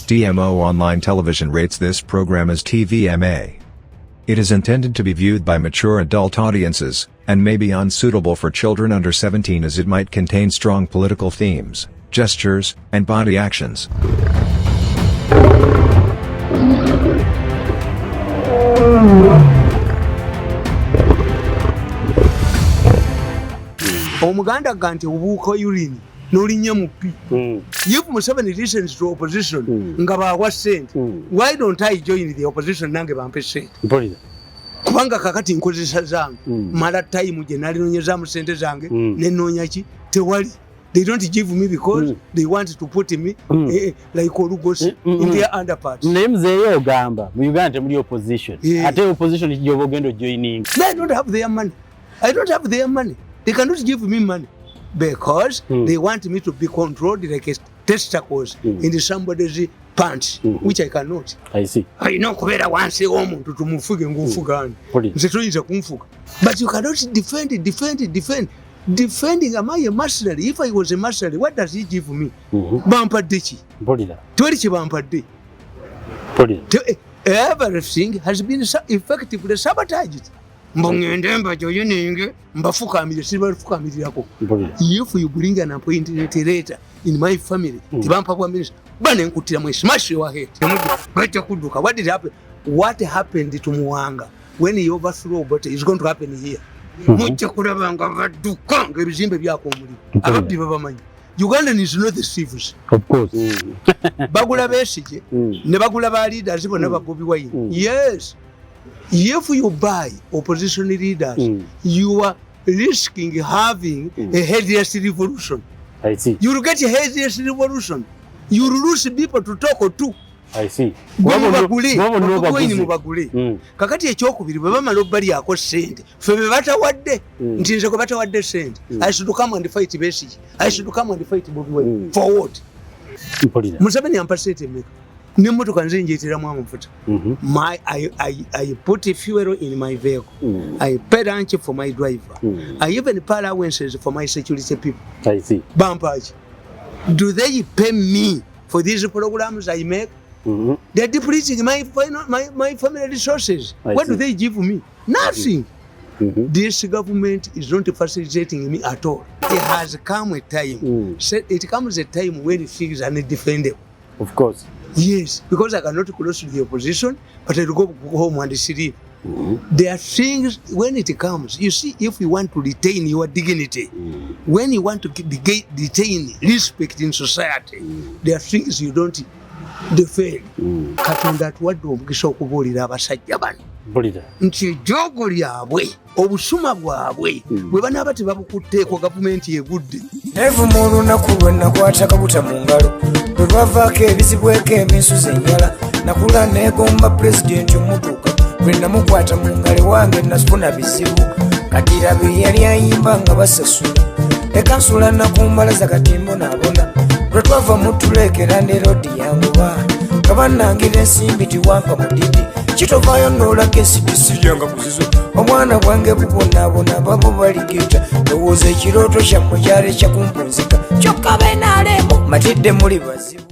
DMO Online Television rates this program as TVMA. It is intended to be viewed by mature adult audiences, and may be unsuitable for children under 17 as it might contain strong political themes, gestures, and body actions. Omuganda ganti ubuuko urine n'olinya mu pi. If Museveni listens to opposition nga bawa sente, why don't I join the opposition nange bampe sente? Kubanga kakati nkozesa zange mala time gye nalinonyezaamu sente zange nenoonya ki tewali. They don't give me because they want to put me like Olugosi in their underparts. Names eyo ogamba mu Uganda muli opposition. Ate opposition kijjoba ogendo joining. They don't have their money. I don't have their money. They cannot give me money because they want me to be controlled like a testicles in somebody's pants, which I cannot. I see. I know kubera wansi omuntu tumufuge ngufugani. Nze toyinza kumfuga. But you cannot defend. Defending am I a mercenary? If I was a mercenary, what does he give me? Bampadde ki? Tewali kye bampadde. Everything has been effectively sabotaged. Mbongende mbajoyo ninge mbafukamire sibafukamirako. If you bring an appointed later in my family, tibampa kwa minister, bane nkutira mu smash your head. Bacha kuduka. What did happen? What happened to Muwanga when he overthrew but it's going to happen here? Mucha kurabanga baduka ngebizimbe byako muri. Ababbi babamanyi. Ugandan is not the civils. Of course. Bagula besije ne bagula ba leaders bona ba Bobi Wine. Yes. If you buy opposition leaders, you are risking having a headless revolution. I see. You will get a headless revolution. You will lose people to talk to. I see. Mubagule kakati ekyokubiri bwe bamala obbali ako sente ffe be batawadde nti nze kwe batawadde sente. I should come and fight Besigye. I should come and fight Bobi Wine. For what? Museveni ampa sente mmeka n'emmotoka nze njeeteramu amafuta. I put a fuel in my vehicle. I pay lunch for my driver. I even pay allowances for my security people. I see. Bampaki. Do they pay me for these programs I make? They're depleting my family resources. What do they give me? Nothing. This government is not facilitating me at all. It has come a time. It comes a time when things are not defendable. Of course. Yes, because I cannot close to the opposition, but I will go home and sleep. There are things when it comes. You see, if you want to retain your dignity, when you want to retain respect in society, there are things you don't defend. Katonda atuwadde omukisa okubuulira abasajja bano nti ejjoogo lyabwe obusuma bwabwe bwe banaaba tebabukutteeko gavumenti egudde. Nevu mu lunaku lwe nakwata kabuta mu ngalo bwe lwavaako ebizibweko eminsuze ennyala nakula neegomba pulezidenti omutuuka bwe namukwata mu ngalo wange nasifuna bizibu kadira bye yali ayimba nga basasula ekansula nakumbalaza katimbo nabona lwe twava mu tuleekera ne rodi yanguba kabanangira ensimbi tiwampa mudidi kitovaayo noolako ensibisi yanga kuzizo omwana gwange bubonaabona babo baligeta lowooza ekirooto kyammwe kyali kyakumpunzika kyokka benaalemu matidde muli bazibu.